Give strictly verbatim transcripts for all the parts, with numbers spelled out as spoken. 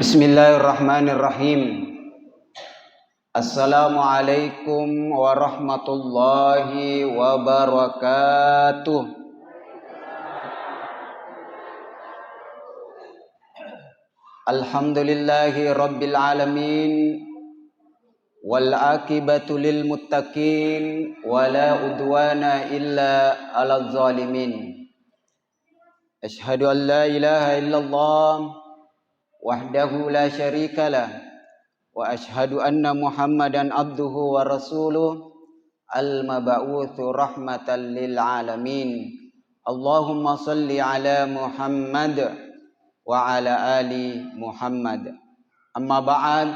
Bismillahirrahmanirrahim. Assalamualaikum warahmatullahi wabarakatuh. Alhamdulillahi rabbil alamin. Wal aqibatu lil muttaqin. Wala udwana illa alal zalimin. Asyhadu an la ilaha illallah wahdahu la syarika lah, wa asyhadu anna Muhammadan abduhu wa rasuluh, al mab'utsu rahmatan lil alamin. Allahumma shalli ala Muhammad wa ala ali Muhammad. Amma ba'd,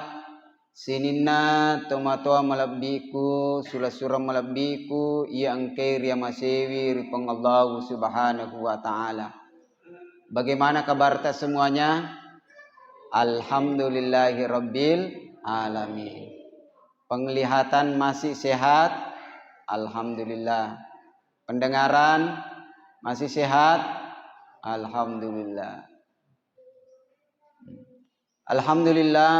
sininna tomatoa malebbiku, sula-sura malebbiku, iya engkae riamasewi ri Puang Allahu Subhanahu wa Ta'ala. Bagaimana kabarta semuanya? Alhamdulillahi rabbil alamin. Penglihatan masih sehat? Alhamdulillah. Pendengaran masih sehat? Alhamdulillah. Alhamdulillah,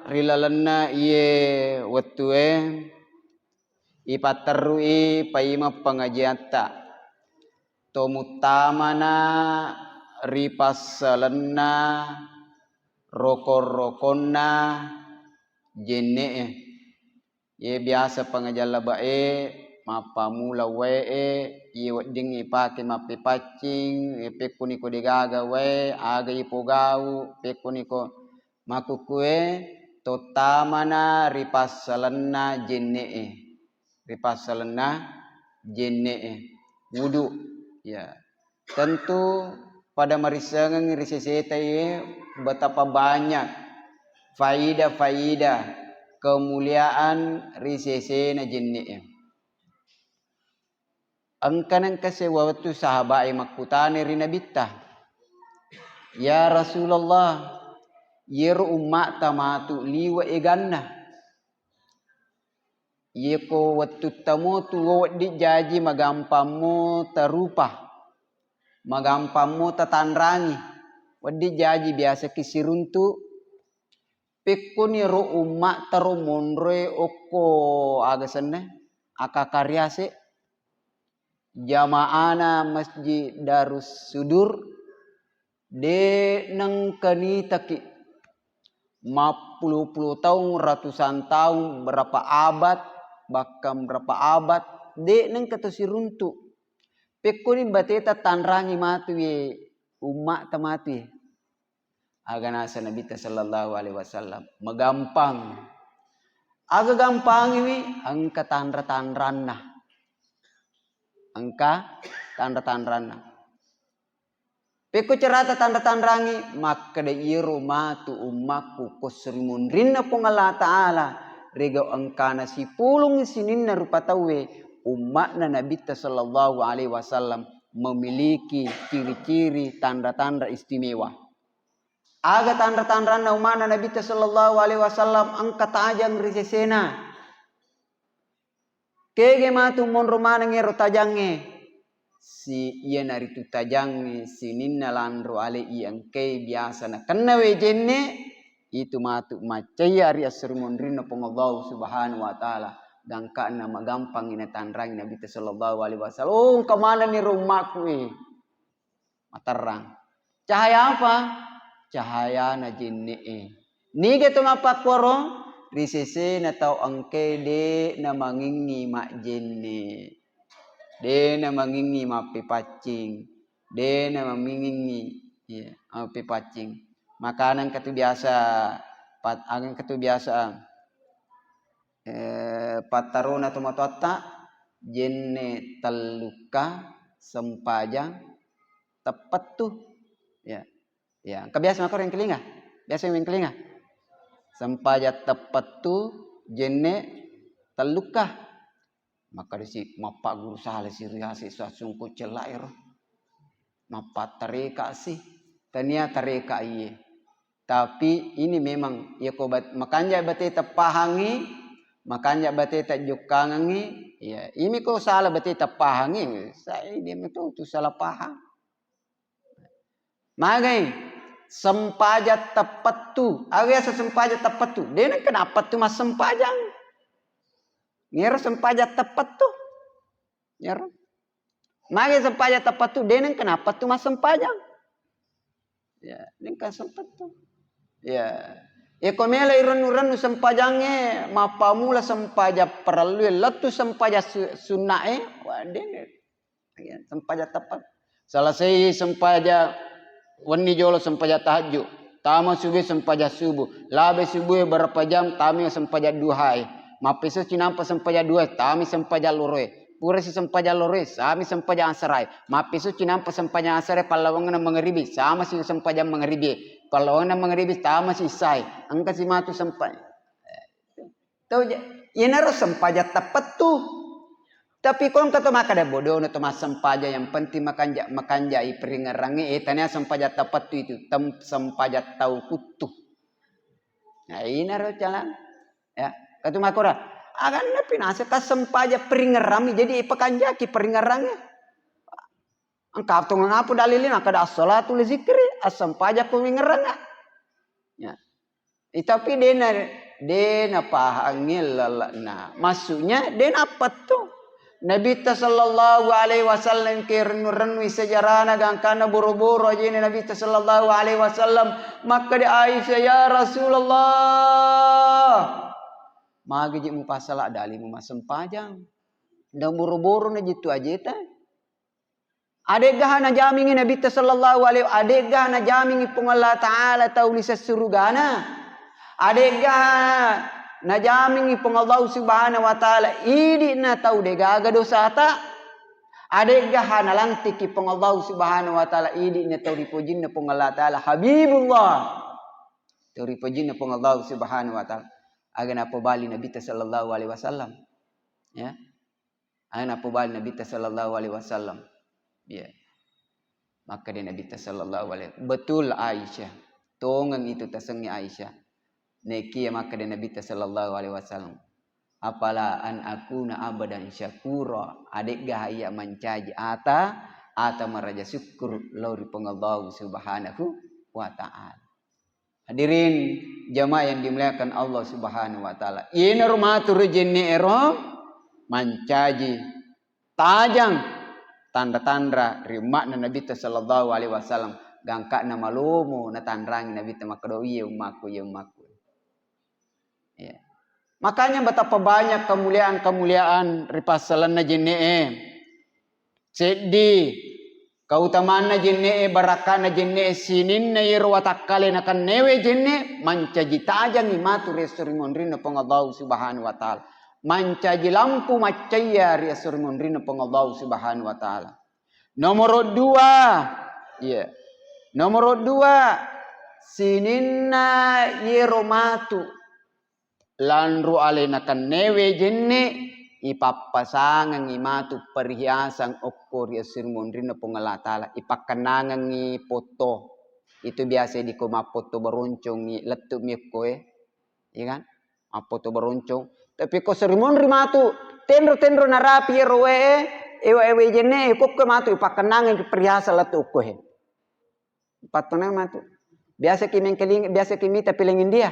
ri lalenna iye wettue, ipatterru'i paimeng pengajiatta. Tomuttamana ri passalenna rokon-rokonna jenne'e. Iye biasa pangajalla ba'e, mappamula wae'e, iye wedding ipake mappepaccing, iye pekkoniko degaga wae, aga ipogau, pekkoniko makkukkue, tottamana ri passalenna jenne'e, ri passalenna jenne'e, wudu, ya. Tentu pada marissengengngi ri seseta iye betapa banyak faida-faida kemuliaan ri sesena jenne'e. Engka nengka sewwa wettu sahaba'e makkutana ri Nabitta, "Ya Rasulullah, iyero umma'ta matu liwe' eganna." Iyeko wettutta mo tuwo wedding jaji magampammo tarupa, magampammo tatanrangi, wedding jaji biasaki siruntu. Pekkoni ro umma'ta ro monroe okko aga senna, akkakariase, jamaana Masjid Darus Sudur, de' nengka nitaki mappulo-pulo taung, ratusan taung, berapa abad, bahkan berapa abad, de' nengka to siruntu. Pekkoni bateta tanrangi matu ye, umma'ta matu ye. Aga naseng Nabitta sallallahu alaihi wasallam, magampang. Aga gampangiwi, engka tanra-tanranna. Engka tanra-tanranna. Pekko carata tanra-tanrangi, makkeda iyero matu ummakku ko seri munrinna Puang Allah Ta'ala, rega engkana sipulung sininna rupa tauwe, umma'na Nabitta sallallahu alaihi wasallam memiliki ciri-ciri tanra-tanra istimewa. Aga tanra-tanranna umma'na Nabitta sallallahu alaihi wasallam engka tajang ri sesena. Kege matu monro maneng ero tajangnge. Si iyanaritu tajangnge sininna lanro ale iya engkae biasa nakenna wae jenne, itu matu maccayya ri assuri monrinna Puang Allah Subhanahu wa Ta'ala. Gangkana magampangngi natanrangi Nabitta sallallahu alaihi wasallam. Oh, engka manenni ro ummakku e. Materrang. Cahaya apa? Cahayana jenne'e. Niga to mappakkuaro? Ri sesena tau engkae de' namangingngi majjenne. De' namangingngi mappepaccing. De' namangingngi, iya, mappepaccing. Makana engka tu biasa, pat-, engka tu biasa, eh, pattarona tomatoatta, jenne tellukka, sempajang teppettu. Ya. Ya, engka biasa makkoro engkalinga? Biasa engkalinga? Sempajang teppettu, jenne tellukka. Makkedasi, "Mappagguru salasi riase sassungku cella ero. Mappattarekasi." Tania tareka iye. Tapi ini memang, yako bat-, makanja bateta pahangi, makanja bateta jokkangengi, ya, ini ko sala bateta pahangi, sai dia metu tu salah paham. Magai, Sempajang teppettu. Aga yaseng sempajang teppettu? De' nengka nappettu massempajang. Ngero sempajang teppettu. Ngero. Magi sempajang teppettu? De' nengka nappettu massempajang. Ya, nengka sempettu. Ya. Ya, ko melo irennu-rennu sempajangnge, mappamula sempajang parellu, lettu sempajang su-, sunna'e, wah, de'. Ya, sempajang teppettu. Selesai sempajang wenni jolo sempajang tahajud. Tama subuh sempajang subuh. Labe subuh berapa jam, tami sempajang duhae. Mappeso cinampa sempajang duhae, tami sempajang loroe. Pura si sempajang loroe, sami sempajang asarae. Mappeso cinampa sempajang asarae, pallawangenna mangaribi, sama si sempajang mangaribi. Pallawangenna mangaribi, tama si isai. Engka si matu sempajang. Tau ja-, iyanaro sempajang teppettu. Tapi ko engka to makkeda, bodohna to massempajang, yang penting makanja-, makanjai peringerangnge, eh, tania sempajang teppettu itu, tem-, sempajang tau kuttu. Nah, inaro calana. Ya, katu makkora, aganna pinasa tassempajang peringerammi, jadi ipakanjaki peringerangnge. Engka to ngapu dalilina, makkeda as-shalatu li zikri, assempajang ko wingerangnga. Ya. Eh, tapi dena, dena pahangngi lelekna. Maksudnya, dena pettu. Nabitta sallallahu alaihi wasallam ke rennu-rennui sejarana gangkana boro-boro ajena Nabitta sallallahu alaihi wasallam makkeda Aisyah, "Ya Rasulullah, magi ji mupasala dalimu massempajang? Dan boro-boro na jitu ajeta." Adeggaha najamingi Nabitta sallallahu alaihi, adeggaha najamingi Puang Allah Ta'ala tau lise surugana? Adeggaha najamingi Puang Allah Subhanahu wa Ta'ala idi'na tau degaga dosata? Adeggaha nalantiki Puang Allah Subhanahu wa Ta'ala idi'na tau ripojinna Puang Allah Ta'ala, Habibullah? Tau ripojinna Puang Allah Subhanahu wa Ta'ala. Aga napobali Nabitta sallallahu alaihi wasallam. Ya. Aga napobali Nabitta sallallahu alaihi wasallam. Iya. Makkeda Nabitta sallallahu alaihi, "Betul, Aisyah. Tongeng itu tasengnge, Aisyah." Nekia makkeda Nabitta sallallahu alaihi wasallam, "Afala an akuna abadan syakura." Adegga iya mancaji ata, ata maraja syukur lao ri Puang Allah Subhanahu wa Ta'ala. Hadirin jamaah yang dimuliakan Allah Subhanahu wa Ta'ala. Iyenaro matu ri jenne'ero mancaji tajang tanra-tanra ri umma'na Nabitta sallallahu alaihi wasallam, gangka'na malomo natanrangi Nabitta makkeda, "Iye ummakku, iye ummakku." Ya. Makanya betapa banyak kemuliaan-kemuliaan ri passalenna jenne'e. Seddi kautamanna jenne'e, barakka'na jenne'e, sininna iyero watakkale nakennewe jenne, mancaji tajangngi matu ri esso ri monrinna Puang Allahu Subhanahu wa Ta'ala. Mancaji lampu maccayya ri esso ri monrinna Puang Allahu Subhanahu wa Ta'ala. Nomoro dua, iya. Nomoro dua, sininna iyero matu lanro ale nakennewe jenne, ipappasangengngi matu perhiasan okko ri esso ri monrinna Puang Allah Ta'ala, ipakkennangengngi potto. Itu biasa diko mappotto baroncongngi lettu mi okko e, iya kan? Mappotto baroncong. Tapi ko esso ri monri matu, tenro-tenro narapi ero wae, ewa ewe jenne, kokko matu ipakkennangengngi perhiasan lettu okko e. Pattonang matu. Biasa ki mengkeling, biasa ki mita piling India.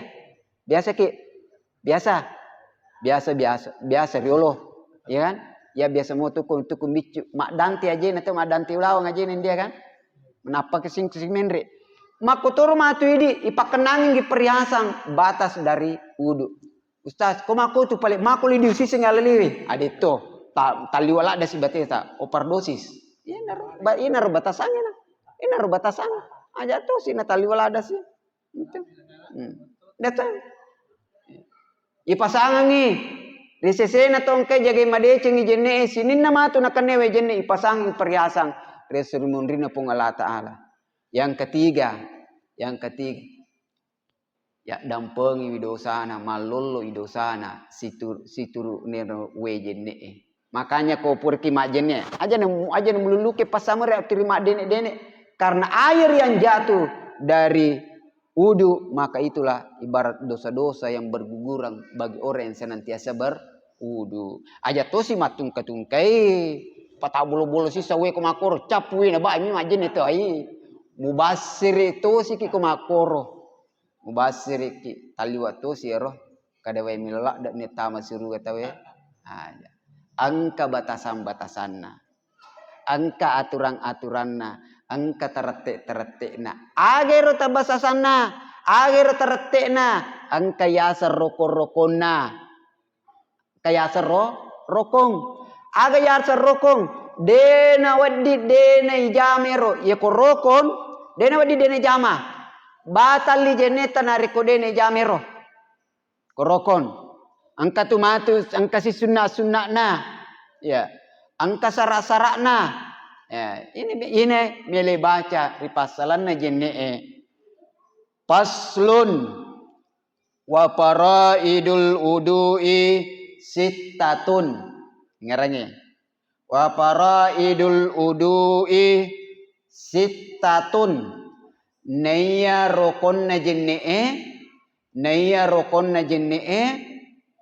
Biasa ki, biasa. Biasa, biasa, biasa riolo. Iya kan? Ya biasa mo tukung, tukung biccu. Maddanti ajena tu, maddanti ulaweng ajena India kan? Menappa kesing, kesing menre. Makkotoro matu idi, ipakkennangengngi perhiasan batas dari wudu. Ustaz, ko mako tu pale, mako lidi usiseng alaliwi. Adetto, ta-, talliwa ladda si bateta, overdosis. Inaro, ba-, inaro batasanna. Inaro batasang. Aja to si na talliwa ladda si. Itu. Hmm. Data. Ipasangengngi ri sesena tongkai jagai madecengngi jenne'e, sininna matu nakennewe jenne, ipasangengngi perhiasan ri esso ri monrinna Puang Allah Ta'ala. Yang ketiga, yang ketiga, yaddampengiwi dosana, mallolloi dosana, situ-, situru nero wae jenne'e. Makanya ko puraki majjenne, aja na-, aja na mululuke passamere tiri maddene-dene, karena air yang jatuh dari wudu, maka itulah ibarat dosa-dosa yang berguguran bagi orang yang senantiasa berwudu. Aja tosi mattungka-tungkai, pata bolo-bolo sisa wae ko makoro, cappu wae na bami majjenne to ai. Mubassiri tosiki ko makkoro. Mubassiriki, talliwa tosi ero. Kada wae melo ladde ni tama suruga tawe. Ah, iya. Engka batasan-batasanna. Engka aturan-aturanna. Engka tarette-tarette'na. Aga ero tabatasanna, aga ero tarette'na, engka yaseng rokon-rokonna. Engka yaseng ro-, rokong. Aga yaseng rokong? De nawedding de naijama ero. Yeko rokon, de nawedding de naijama. Batalli jenneta narekko de naijama ero. Ko rokon. Engka tu matu, engka si sunna-sunna'na. Ya. Engka sara-sara'na. Ya, ini, ini mele baca ri passalanna jenne'e. Faslun. Wa faraidul wudu'i sittatun. Ngerangi. Wa faraidul wudu'i sittatun. Naiya rokonna jenne'e, naiya rokonna jenne'e,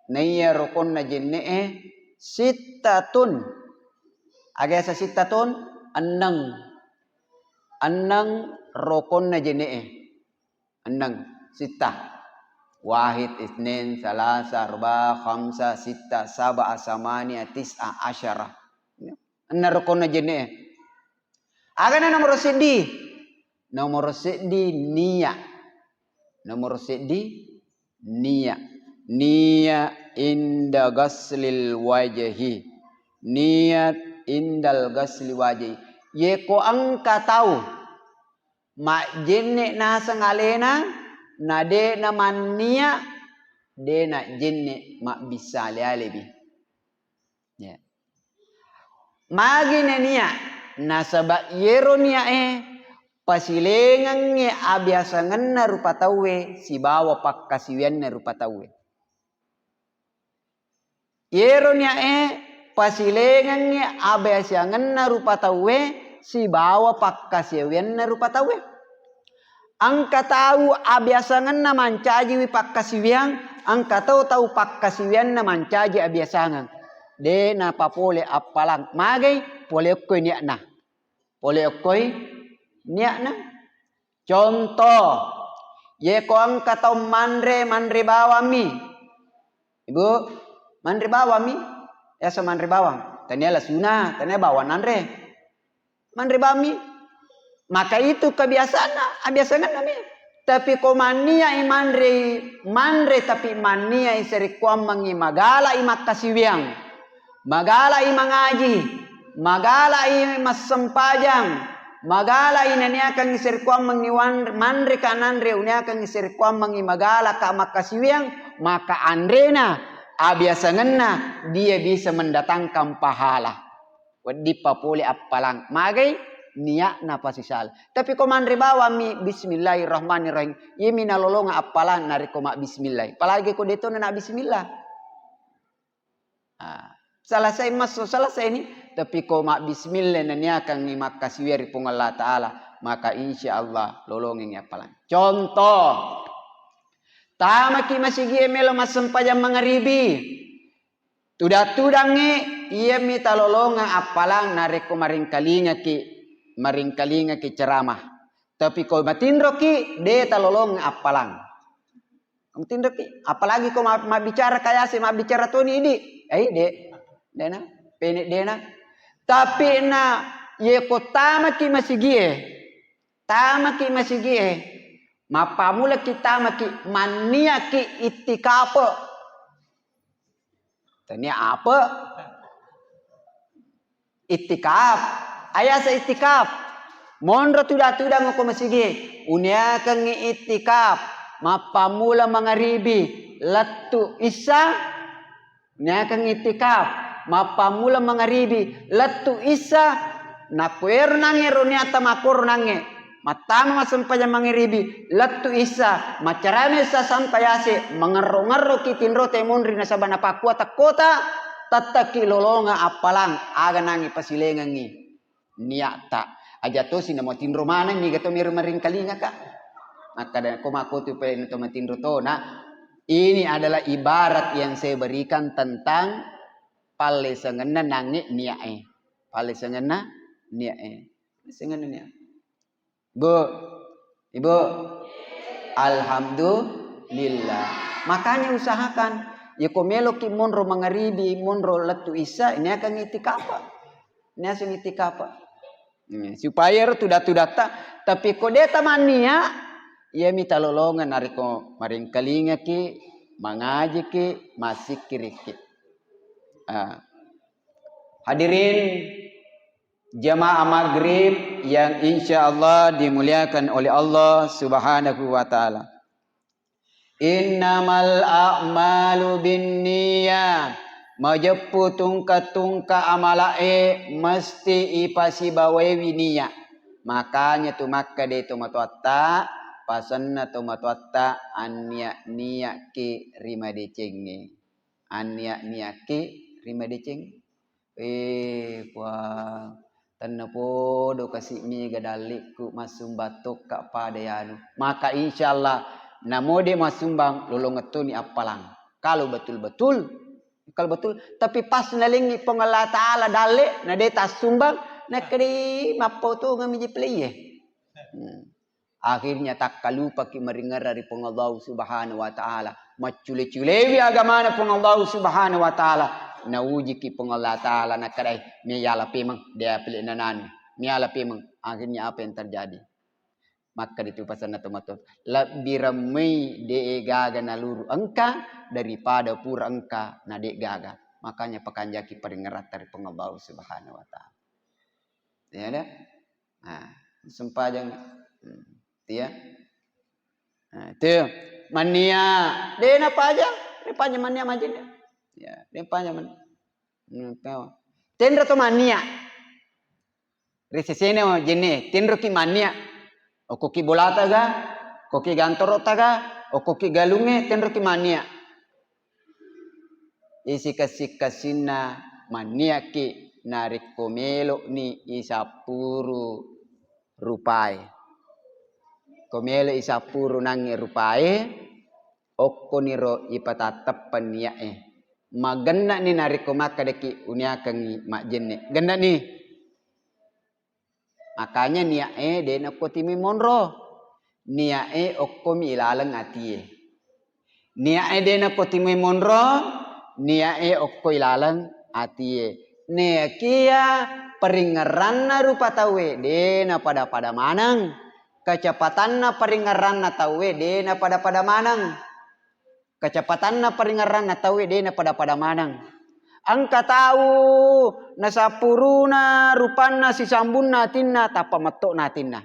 naiya rokonna jenne'e sittatun. Aga yaseng sittatun? Enneng. Enneng rokonna jenne'e. Enneng, sitta. Wahid, itsnain, tsalasa, arba'a, khamsa, sitta, sab'a, tsamaniya, tis'a, asyara. Enneng rokonna jenne'e. Agana nomoro seddi? Nomoro seddi niya. Nomoro seddi niya. Niya inda ghaslil wajhi. Niat indal ghasli wajhi. Yeko engka tau majjenne naseng alena, na de namanniya, de najjenne mabbissa ale-alebi. Ya. Magi naniya? Nasaba yero niyae pasilengengnge abiasangenna rupa tauwe sibawa pakkasiwianna rupa tauwe. Yero niyae pasilengengnge abiasangenna rupa tauwe sibawa pakkasiwianna rupa tauwe. Engka tau abiasangenna mancajiwi pakkasiwiang, engka to tau pakkasiwianna mancaji abiasangeng. De napapole appalang. Magai? Pole okkoi niatna. Pole okkoi niatna. Contoh, yeko engka tau manre, manre bawammi. Ibu, manre bawammi? Yaseng manre bawang. Tania lasuna, tania bawang nanre. Manre bammi. Maka itu kebiasaanna, abiasangenna mi. Tapi ko manniai manre, manre tapi manniai sarekkuammengngi magalai makkasiwiang, magalai mangaji, magalai massempajang, magalai naniakangngi sarekkuammengngi wan-, manre ka nanre uniakangngi sarekkuammengngi magalaka makkasiwiang, maka anrena, abiasangenna dia bisa mendatangkan pahala. Wedding papole appalang. Magai? Niatna pasisala. Tapi ko manre bawammi, bismillahirrahmanirrahim. Iyemi nalolongeng appalang narekko mabbismillah. Apalagi ko detona na bismillah. Ah, selesai masso, selesai ni. Tapi ko mabbismillah naniakangngi makkasiwiang ri Puang Allah Ta'ala, maka insya Allah lolongengngi appalang. Contoh, tamaki masigie melo massempajang mangaribi. Tudang-tudangngi iyami talolongeng appalang narekko maringkalingaki, maringkalingaki ceramah. Tapi ko matinroki, de talolongeng appalang. Matinroki, apalagi ko ma-, mabbicara kayase, mabbicara toni idi. Eh, de. Dena, pene dena. Tapi na yeko tamaki masigie, tamaki masigie, mappamulaki tamaki, manniaki ittikape. Tania apa? Ittikaf. Ayasa ittikaf. Monro tuda-tudang ko masigi. Uniakengngi ittikaf. Mappammula mangaribi lettu issa. Uniakengngi ittikaf. Mappammula mangaribi lettu issa. Nakkuero nangnge ro niatta makkoro nangnge. Mattama massempajang mangaribi, lettu issa, maccarame issa sampai ase, mangerro-ngerroki tinrote monri nasaba napakkua tekkota, tettekki lolongeng appalang, aga nangngi pasilengengngi niatta. Aja tosi namo tinro maneng, niga to mero maringkalingaka. Makkada ko makkotu pe to matinro to, nah, ini adalah ibarat yang saya berikan tentang pallesengenna nangnge niae. Pallesengenna niae. Pallesengenna niae. Bu, Ibu, alhamdulillah. Makanya usahakan, ya ko meloki monro mangaribi, monro lettu isya, ini akan itikafa. Ini aseng itikafa. Hmm, supaya ro tuda-tudatta, tapi ko de tamannia, iya mita lolongan narekko maringkalingaki, mangajiki, massikkiriki. Ah. Hadirin jamaah maghrib yang insya Allah dimuliakan oleh Allah Subhanahu wa Ta'ala. Innamal a'malu binniyah. Majeppu tungka-tungka amala'e mesti ipasibawaewi niya. Makanya tu makkeda tomatoatta, pasenna tomatoatta, annia-niaki ri madecengnge. Annia-niaki ri madeceng. Eh, Puang, tennapodo kasi mega dalle'ku massumbang tokka pada yanu. Maka insya Allah, namo de massumbang, lolongettoni appalang. Kalau betul-betul, kalau betul, tapi pas nalengi Puang Allah Ta'ala dalle, na de tassumbang, nakkedi mappau tongeng miji pelaie. Hmm. Akhirnya takkalupaki maringerra ri Puang Allah Subhanahu wa Ta'ala. Maccule-culewi agamana Puang Allah Subhanahu wa Ta'ala. Naujiki Puang Allah Ta'ala, nakkedai, "Meyala pemeng, dia pilih nananu. Meyala pemeng." Akhirnya apa yang terjadi? Maka ditu pasanna tomatoa, lebbi remmei de gaga naluru engka daripada pura engka na de gaga. Makanya pakanjaki paringeratta ri Puang Allah Subhanahu wa Ta'ala. Ya, ada? Nah, sempajang. Hmm, itu ya. Nah, itu. Mannia, de napajang, de pajang mannia majin. Ya, de pajang man. Hmm, tahu. Tenro to mannia. Ri sesena jenne, tenro ki mannia. Okko ki bolata ga, okko ki gantoro taga, okko ki galunge, tenro ki mannia. Isi kassi-kassinna manniaki narekko melo'ni isappuru rupae. Ko melo isappuru nangnge rupae, okkoniro ipatatteppa nia'e. Magenna'ni narekko makkedaki uniakengngi majjenne. Genna'ni. Makanya nia'e de nakko timui monro. Nia'e okkomi ilaleng atie. Nia'e de nakko timui monro, nia'e okko ilaleng atie. Neakia paringerranna rupa tauwe de napada-pada maneng. Kecepatanna paringerranna tauwe de napada-pada maneng. Kecepatanna paringerranna tauwe de napada-pada maneng. Engka tau nasappuruna rupanna sisambunna atinna, tappa metto'na atinna.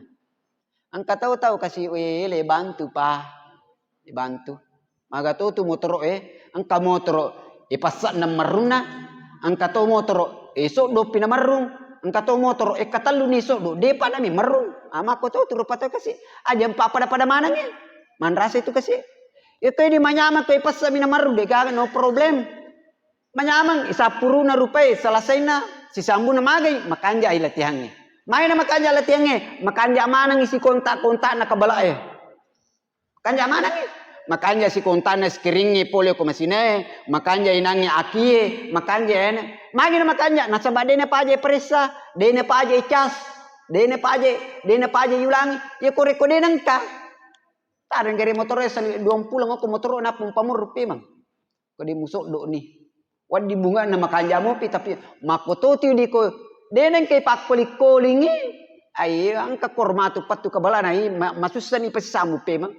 Engka tau-tau kasi, "We, le bantu pa, le bantu." Maga to tu motoro e, engka motoro e passa ennem merrunna, engka to motoro e soddo pi namerrung, engka to motoro e katellu ni soddo, depa nami merrung. Ah, makko to tu rupa tau kasi, aja mpa pada-pada maneng e. Manrasa itu kasi. Itu di manyameng ko ipassa mi namerrung, de gaga, no problem. Manyameng, isappuruna rupae, selesaina, sisambuna magai, makanja i latihangnge. Maina makanja latihangnge, makanja maneng isi kontak-kontakna kabalae. Makanja maneng i. Makanja si kontakna screengnge pole ko masinae, makanja inangnge akie, makanja ene. Magi na makanja, nasaba de napaja paressa, de napaja cas, de napaja, de napaja yulangi. Ya ko rekko de nengka. Tareng gere motoro e sali duampulo ngoko motoro nappa pamurru pemeng. Ko de musoddo ni. Wedding bungana makanja mopi, tapi makkototi diko de nengke pakkoli-kolingi. Ai engka kormatu pettu kabalana i ma-, masussani pasisambu pemeng.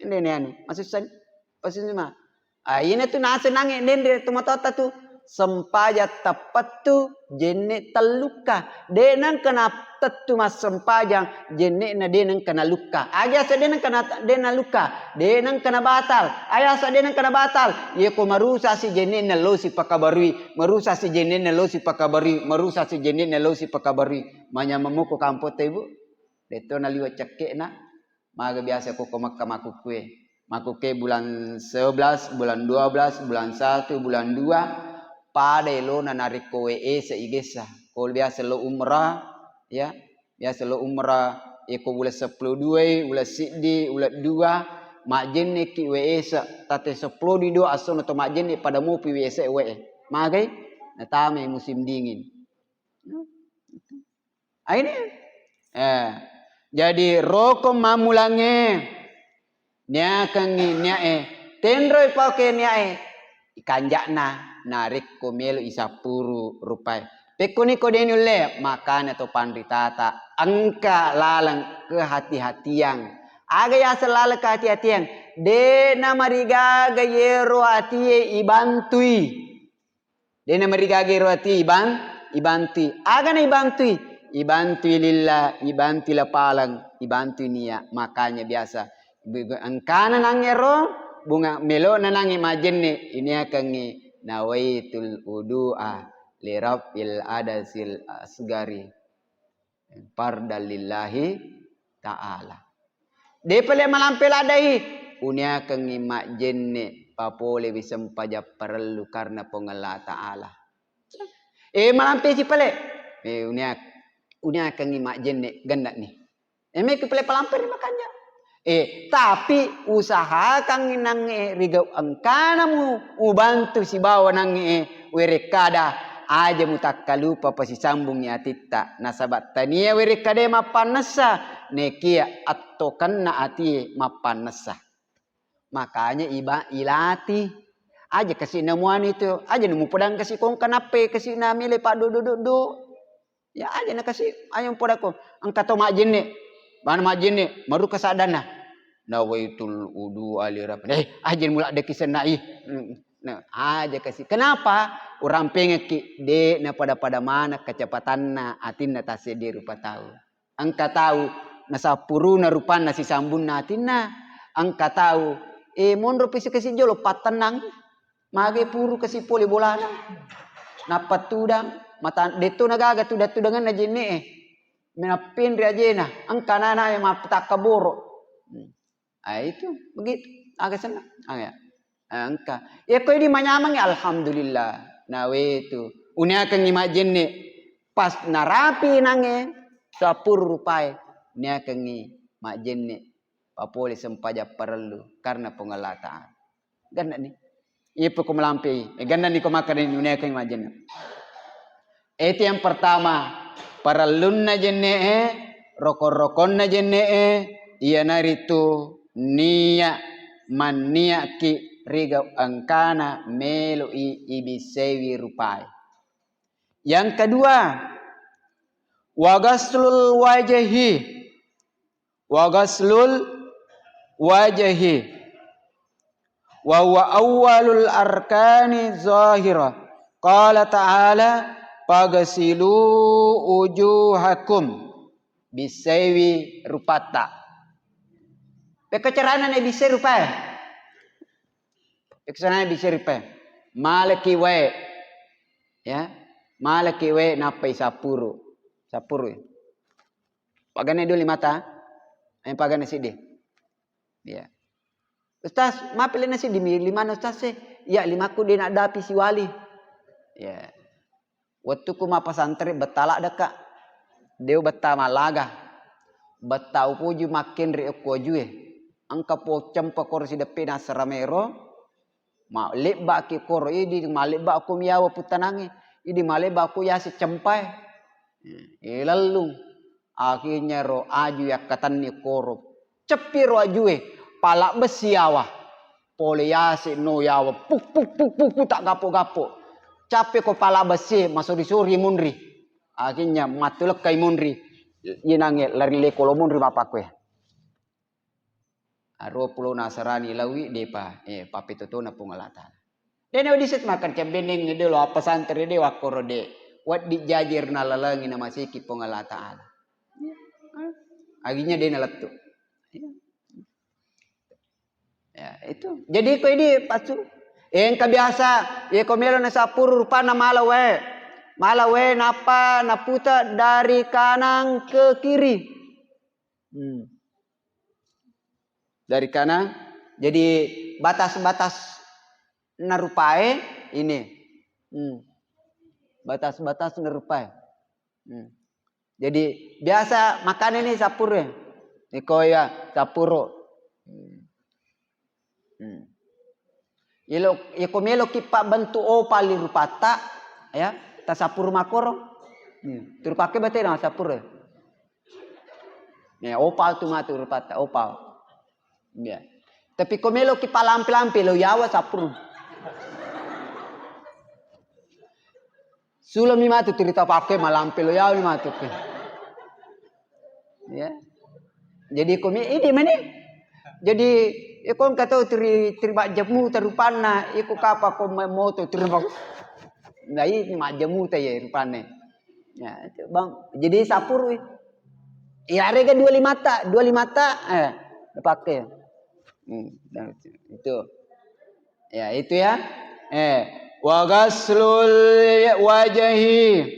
Ende ne anu, masussani. Pasi ma. Ah, ina tu naseng nangnge nende tomatoatta tu. Sempajang teppettu jenne tellukka. De nengka na tettu massempajang, jenne'na de nengka nalukka. Agi asa de nengka na, de nalukka, de nengka nabatal. Aya asa de nengka nabatal, yeko marusa si jenne'na lo sipakabarui, marusa si jenne'na lo sipakabarui, marusa si jenne'na lo sipakabarui. Manyameng moko kampotta, Ibu? Detto naliwe cekke'na. Maga biasa ko, ko Mekka makkukkue. Makkukkue bulan sebelas, bulan dua belas, bulan satu, bulan dua, pada elona narekko we ese igessa. Ko biasa lo umrah, ya, biasa lo umrah, iko bulan seppulo dua, bulan siddi, bulan dua, majjenneki we ese, tate seppulo dua assono to majjenne pada mopi we ese we. Magai? Natamai musim dingin. Aini, eh, Jadi roko mammulangnge niakengngi niae, tenroi pake niae, ikanja'na narekko melo isappuru rupae. Pekkoni ko de nulle, makana to panritata engka laleng kehati-hatiang. Aga yaseng laleng kehati-hatiang? De namarigaga yero atie ibantui. De namarigaga ero ati iban-, ibantui. Agana ibantui? Ibantui lillah, ibantui lapaleng, ibantui nia. Makanya biasa bu-, engkana nangero, bunga melona nangi majenne, iniakengngi nawaitul wudu'a li raf'il adasil asgari. Fardan lillahi ta'ala. De pale malampe ladai, uniakengngi majjenne papole wi sempajang parellu karena Puang Allah Ta'ala. Eh, malampe si pale. Eh, uniak-, uniakengngi majjenne genna'ni. Eh, meki pale palampe ri makanja. Eh, tapi usahakan nangnge rigau engkana mu, mubantu sibawa nangnge werekkada aja mutakkalupa pasisambungngi atitta. Nasaba tania werekkada mappannessa, nekia attokenna atie mappannessa. Makanya iba ilati. Aja kasi namuani tu, aja namupodang kasi kongka nappe kasi namile paddodo-dodo. Ya, aja na kasi, aja mupodakko. Engka to majjenne. Bana majjenne, maruka saddanna. Nawaitul wudu'a li raf-, eh, aja mula deki sennai. Hmm. Nah, aja kasi. Kenapa? Urampengekki, de na pada-pada mana kecepatanna atinna tasseddi rupa tau. Engka tau nasappuruna rupanna sisambunna atinna. Engka tau, eh, monro pisi kasi jolo pattennang. Mage puru kasi pole bolana. Nappa tudang, mata, detto nagaga tudang-tudanganna jenne'e. Menappenri ajena, engka nana yang mappetakka boro. Hmm. Ah, itu begitu. Aga senna? Aga. Ah, engka. Ya ko idi manyameng, alhamdulillah. Nawetu. Uniakengngi majjenne pas narapi nange sappuru rupae. Uniakengngi majjenne papole sempajang parellu karena Puang Allah Ta'ala. Genna'ni. Iyeppa ko malampei, eh, genna'ni ko makkeda nunaiakengngi majjenne. Itu yang pertama, parellunna jenne'e, rokon-rokonna jenne'e, iyanaritu nia, manniaki rigau engkana meloi ibissewi rupai. Yang kedua, wagaslul wajhi. Wa ghaslul wajhi. Wa huwa awwalul arkani zahira. Qala ta'ala, "Faghsilu wujuhakum." Bissaiwi rupatta. Pekko carana nabissai rupae? Pekko carana nabissai rupae? Maleki wae. Ya. Maleki wae nappai sappuru. Sappuru. Pagana dua limata, eh, pagana siddi. Iya. Ustaz, mapi lena siddi mi limana Ustaz e? Iya, limaku de naddapi siwali. Iya. Wettuku mappasantre betta ladde ka. De betta malaga. Betta upoji makkenre okko ajue. Engka po cempa koro sideppe nasara mero. Mallebbaki koro idi, malebba ko miyawa puttanangnge. Idi malebba ko yase cempae. Eh, lellung. Akhirnya ro aju yakkatenni koro. Ceppi ro ajue, pala bessi yawa. Pole yase no yawa. Puk, puk, puk, puk, puk, tak gapo-gapo. Cappe ko pala bessi, masori-sori munri. Akhirnya matulekkai munri. Yenangnge lari leko lo munri mapakkoe. Aruwa pulo nasarani lawi depa, eh, pappetotona Puang Allah Ta'ala. Dena diset makan cembeneng de lo apa santre de wakkoro de. Waddi jajir nalalangi namaseki Puang Allah Ta'ala. Aginya dena lettu. Ya, itu. Jadi ko ini pasu. Engka biasa, ye ko melo na sapuru rupana mala wae. Mala wae napa naputa dari kanan ke kiri. Hmm. Dari kanan. Jadi batas-batas narupae ini. Hmm. Batas-batas narupae. Hmm. Jadi biasa makane ni sapuru. Iko ya sapuru. Hmm. Hmm. Ilo, iko melo ki pabbentuk opal li rupatta, ya, tasapuru makoro. Hmm. Turu pake bate na sapuru. Ya, opal tu matu rupatta, opal. Ya. Tapi ko meloki palampe-lampe lo yawa sapuru. Sulami matu cerita pake malampe lo yawa ni matu ke. Ya. Jadi ko mi ini meni. Jadi iko engka tau teri teri majjemu tarupanna iko kapa ko moto teri bang. Nah ini majjemu ta ya rupanna. Ya, itu, Bang. Jadi sapuru. Iya, harga dua lima ta, dua lima ta, eh, dipakai. Hmm, itu. Ya, itu ya. Eh, wa ghaslul wajhi.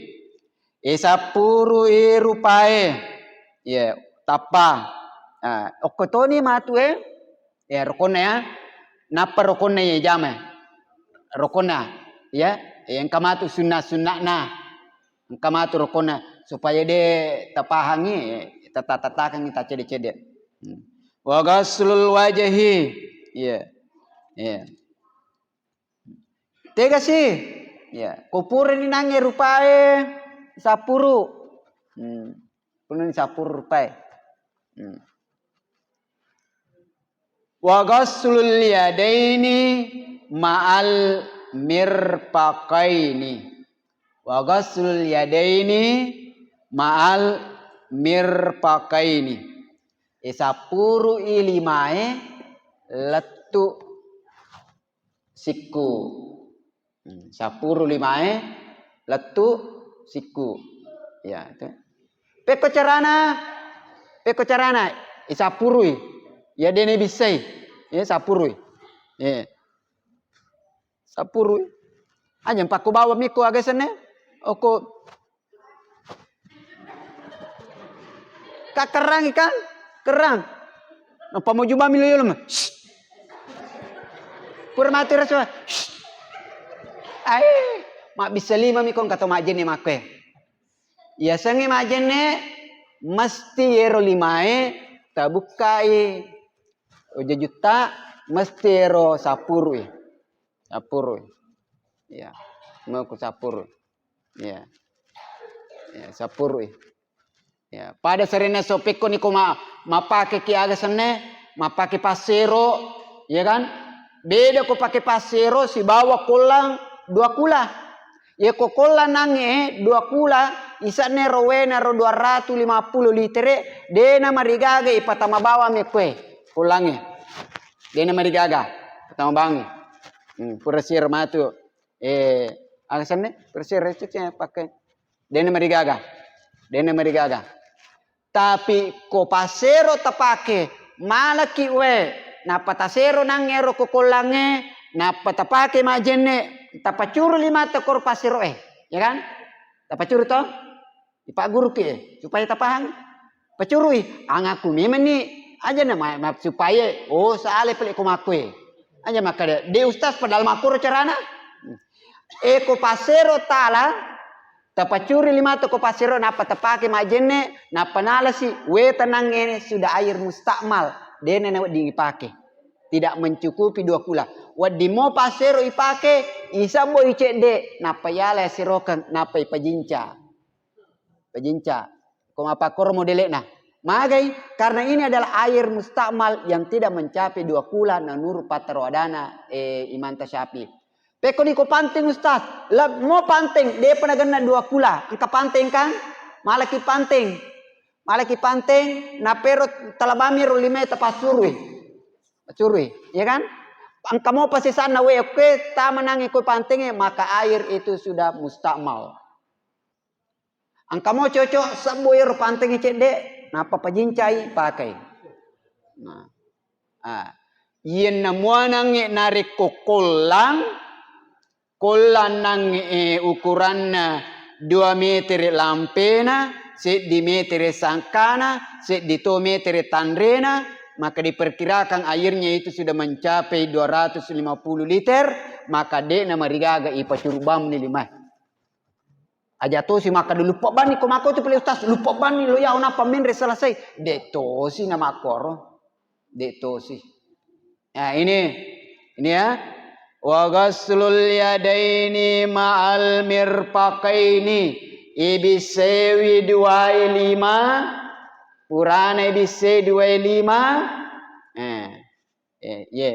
Isappuru i rupae. Ya, tappa. Ah, okko toni matu e. Ya, rukonna ya. Nappa rukonna ya jama. Rukonna. Ya, engka matu sunna-sunna'na. Engka matu rukonna supaya de tapahangi, tata-tatakangi taccede-cede. Hmm. Wa ghaslul wajhi. Iya. Iya. Tega sih? Ya, ko purani nangnge rupae sapuru. Hmm. Purani sapuru rupae. Hmm. Wa ghaslul yadaini ma'al mirfaqaini. Wa ghaslul yadaini ma'al mirfaqaini. Isappuru i limae lettu sikku. Hmm, sappuru limae lettu sikku. Ya, itu. Pekko carana, pekko carana, isappurui. Ya dene bissai. Ya, sappurui. Ya. Sappurui. Aja pakku bawa miko aga senne. Oko Kakkerrangi kan? Kerrang. Nappa moju bami lo yolo. Pura mati rasa. Ai, mabbissa lima mi kong kato majjenne makkoe. Yasengnge majjenne mesti yero limae tabukkai ujujutta mesti yero sapurui. Sapurui. Ya. Mau ku sapurui. Ya. Ya, sapurui. Ya, pada serenna so pekko ni ko ma-, mapake ki aga senne, mapake passero, ya kan? Beda ko pake passero sibawa kollang dua kula. Ya ko kollang nangnge dua kula, isanne ro wena ro dua ratu lima puluh litere, dena marigaga ipatama bawang me kue kollangnge. Dena marigaga, patama bawang. Hmm, pura siro matu. Eh, aga senne? Pura siro cek pakai. Dena marigaga. Dena marigaga. Tapi ko passero tapake, malaki we, nappa tasero nang ero ko kollangnge, nappa tapake majenne, tapacuru limata koro passeroe, ya kan? Tapacuru to? Ipagguruki, eh, supaya tapahang. Pacurui, angaku memenni, aja na ma-, ma-, supaya, oh, sale pale ko makkue. Aja makkada, de ustaz padahal makkoro carana. Eko passero tala, tapacuri limata ko passero, nappa tapake majenne, nappa nalasi, we tenangnge sudah air mustakmal, dena na wedding ipake. Tidak mencukupi dua kula. Wedding mo passero ipake, isabbo icedde, nappa yala sirokeng, nappa ipajinca. Pajinca. Ko mappakkoro modele'na. Magai? Karena ini adalah air mustakmal yang tidak mencapai dua kula menurut pattaro adana, eh, Imanta Syafi'i. Pekko niko panteng, Ustaz. Lab-, mo panteng, depa nagenna dua kula. Engka panteng kan? Malaki panteng. Malaki panteng, napero talabami ro lima tapassurui. Surui, ya kan? Engka mo pasisanna we, oke, tama nangi ko pantengnge, maka air itu sudah mustakmal. Engka mo cocok sebbu ero pantengnge cedde, nappa pajincai pakai. Nah. Ah. Iyenna muanangnge narekko kollang, kollang nangnge, eh, ukuranna dua metere lampena, seddi metere sangkana, seddi to metere tanrena, maka diperkirakan airnya itu sudah mencapai dua ratus lima puluh liter, maka de'na marigaga ipacuru bamni limae. Aja tosi makkeda luppa banni ko makko tu pale ustaz, luppa banni lo yau nappa menre selesai. De tosi na makkoro. De tosi. Nah, ini, ini ya. Wa ghaslul yadaini ma'al mirfaqaini. Ibisewi duai lima. Purana ibissei duae lima, eh, eh, ye,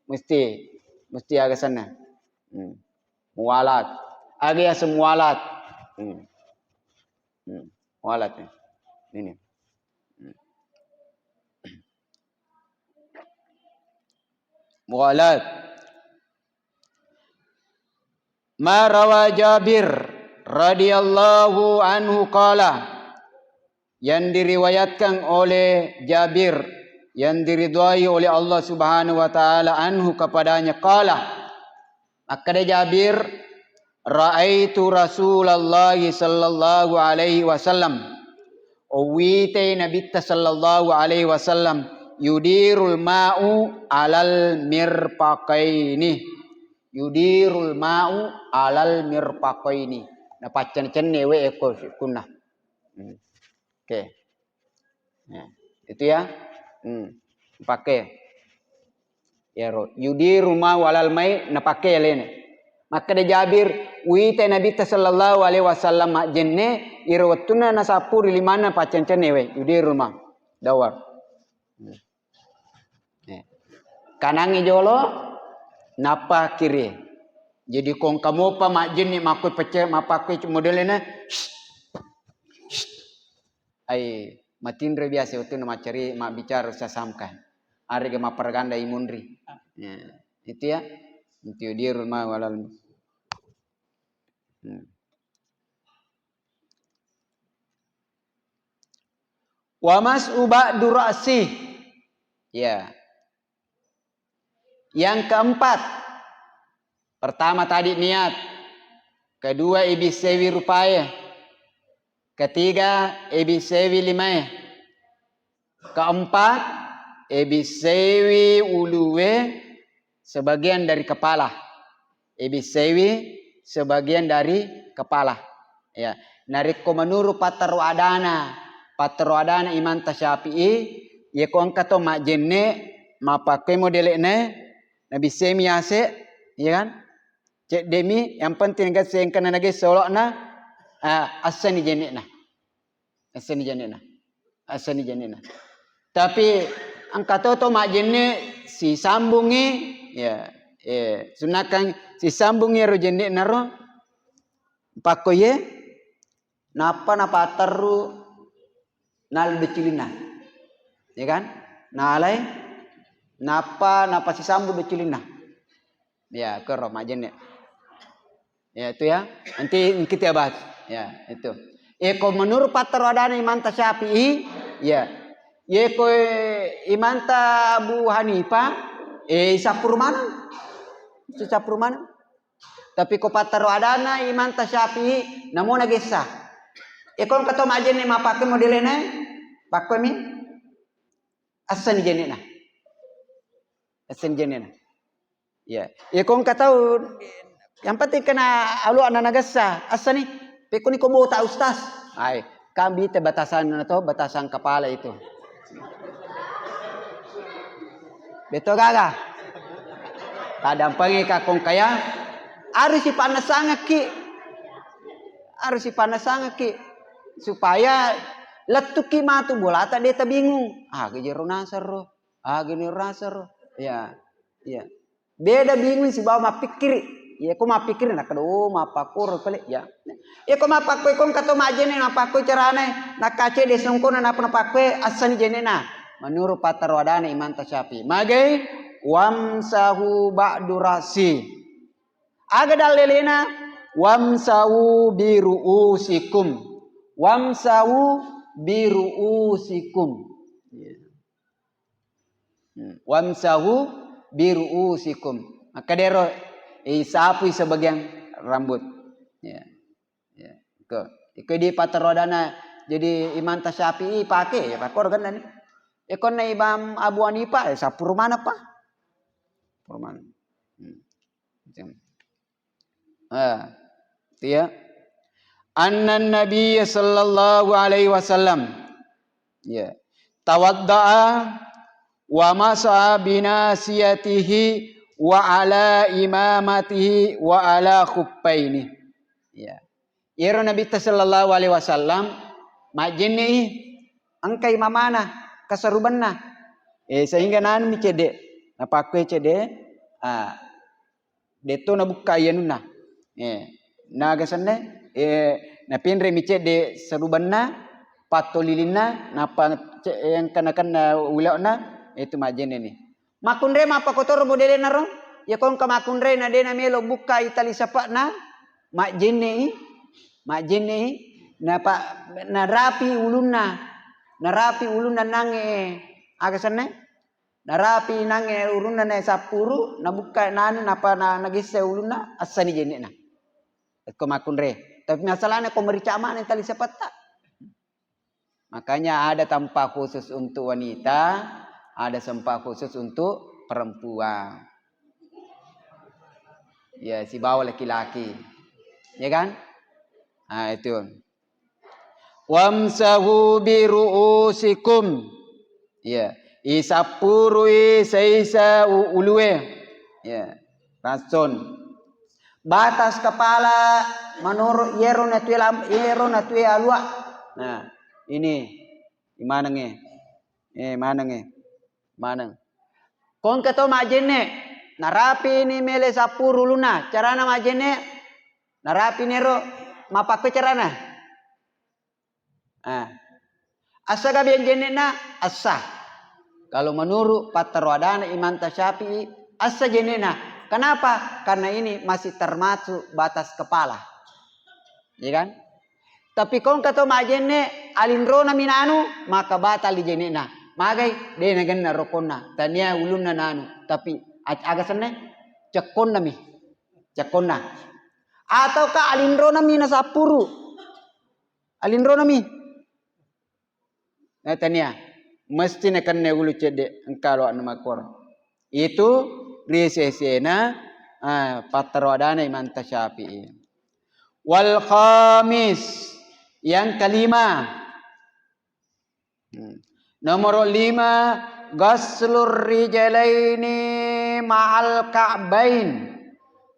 mesti, mesti aga senna. Hmm. Muwalat. Aga yaseng muwalat. Hmm. Hmm. Muwalat, eh. Ini. Hmm. Muwalat. Ma rawa Jabir radhiyallahu anhu qala, yang diriwayatkan oleh Jabir, yang diridhai oleh Allah Subhanahu wa Ta'ala, anhu, kepadanya, qala, makkeda Jabir, "Ra'aitu Rasulullah sallallahu alaihi wasallam," uwitai Nabitta sallallahu alaihi wasallam, "yudirul ma'u alal mirfaqaini." Yudirul ma'u alal mirfaqaini. Napaccenne-cenne we eko sikunna. Hmm. Oke. Ya, itu ya. Hmm. Pake. Yaro. Yudirul ma'u alal mai, napake alena. Makkeda Jabir, uwita Nabitta sallallahu alaihi wasallam majjenne, iro wettunna nasappuri limanna paccenne-cenne we. Yudirul ma'u. Dawar. Hmm. Eh. Kanangngi jolo, nappa kiri. Jadi ko engka mopa majjenne makkoi pecce-, mappakkoi modelena, "Shh, shh." Ai, matinro biasa wettunna maccari, mabbicara Ustaz Hamka. Arega mapparaganda imunri. Ya, itu ya. Intiu dirul ma walal. Hmm. Wa mas'u ba'du ra'si. Ya. Yang keempat, pertama tadi niat, kedua ibissewi rupae, ketiga ibissewi limae, keempat ibissewi ulue sebagian dari kepala. Ibissewi sebagian dari kepala. Ya, narekko menurut pattaro adana, pattaro adana Imam Tasyafi'i, yeko engka to majjenne, mappakkoi modele'na, nabissemi yase, ya kan? Ceddemi, yang penting kan sengkana nagessa olokna, ah, assani jenne'na. Assani jenne'na. Assani jenne'na. Tapi engka to to majjenne sisambungi, ya, eh, sunnakan sisambungi ro jenne'na ro, pakkoye, nappa napatterru nala decilinna. Ya kan? Nalai, nappa, nappa sisambung decilinna. Ya, kero majjenne. Ya, itu ya. Nanti kita bahas. Ya, itu. Eh, ko menurut pattaro adana Imam Tasyafi'i, ya. Ye ko, eh, Imam Ta Abu Hanifah, eh, isappuru maneng. Isappuru maneng. Tapi ko pattaro adana Imam Tasyafi'i, namo nagessa. Eh, ko engka to majjenne mappakke modelena, pakkomi. Assani jenne'na. Assani jenne'na. Ya. Ya, ko engka tau, yang penting kena alu ana nagessa. Assani, pekkoni ko botak, Ustaz. Ai, kan bita batasan na to, batasan kepala itu. Betul gaga? Tadampengi ka kongkaya, harus sipanasangekki. Harus sipanasangekki. Supaya lettuki matu bolata de tabingung. Ah, gejero nasero. Ah, gini rasero. Ya, iya. Beda bingung sibawa mappikkiri. Iya, ko mappikkiri, nakkeda, "Oh, mappakkoro pale." Ya. Iya, ko mappakkoi, ko engka to majjenne mappakkoi carane, nakkace de songkona napa napakkoi, assani jenne'na. Menurut pattaro adana Imam Tasyafi'i. Magai, "Wamsahu ba'du ra'si." Aga dallelena, "Wamsahu bi ru'usikum." "Wamsahu bi ru'usikum." Iya. Hmm. "Wamsahu bi ru'usikum." Maka dero, eh, isapui sebagian rambut. Ya. Ya. Iko, iko di pattaro adana jadi Imam Tasyafi'i pake, ya, pakkoro kan ni. Ikonna Imam Abu Hanifah, ya, sappuru maneng pa. Sappuru maneng. Hmm. Ah, itu ya. Annan Nabi sallallahu alaihi wasallam, ya, tawadda'a wa masaha binasiyatihi wa ala imamatihi wa ala khuffaini. Ya. Iyaro Nabitta sallallahu alaihi wasallam majjenne'i, engkai mamana kasarubanna. Eh, sehingga nanumi cedde. Napakkue cedde, ah, detto nabukkai anunna. Eh, naga senne, eh, napenremi cedde sarubanna, pattolilinna, nappa ce-, engka nakenna ule'na, itu majjenneni. Makkunrai mappakotoro modele'na ro? Iya ko engka makkunrai na de namelo bukkai tali sapa'na, majjenne'i, majjenne'i, napa-, narapi ulunna, narapi ulunna nangnge, aga senne? Narapi nangnge ulunna na sappuru, nabukka nanu, napa na-, nagesse ulunna, assani jenne'na. Ko makkunrai. Tapi masalahnya ko merica maneng tali sapatta. Makanya ada tempat khusus untuk wanita, ada tempat khusus untuk perempuan. Ya, sibawa laki-laki. Ya kan? Nah, itu. "Wamsahu bi ru'usikum." Ya, isappurui saisa u-, ulue. Ya, rason. Batas kepala menurut yero natue lam-, yero natue alua. Nah, ini, imanengnge. Eh, manengnge. Maneng. Ko engka to majjenne, narapi ni mele sappuru ulunna. Carana majjenne, narapi nero, mappakkoi carana? Ah. Assa gabiang jenne'na? Assa. Kalau menurut pattaro adana Imam Syafi'i, assa jenne'na. Kenapa? Karena ini masih termasuk batas kepala. Iya kan? Tapi ko engka to majjenne, alinrona mi nanu, maka batali jenne'na. Magai? De nagenna rokonna, tania ulunna nanu, tapi a-, aga senne? Cekkonna mi. Cekkonna. Ataukah alinrona mi nasappuru? Alinrona mi. Na tania, mesti nakenna ulu cedde engka loanna makkoro. Itu ri sesena, ah, pattaro adana Imam Syafi'i. Wal khamis, yang kelima. Hmm. Nomor lima, ghaslur rijalaini ma'al ka'bain.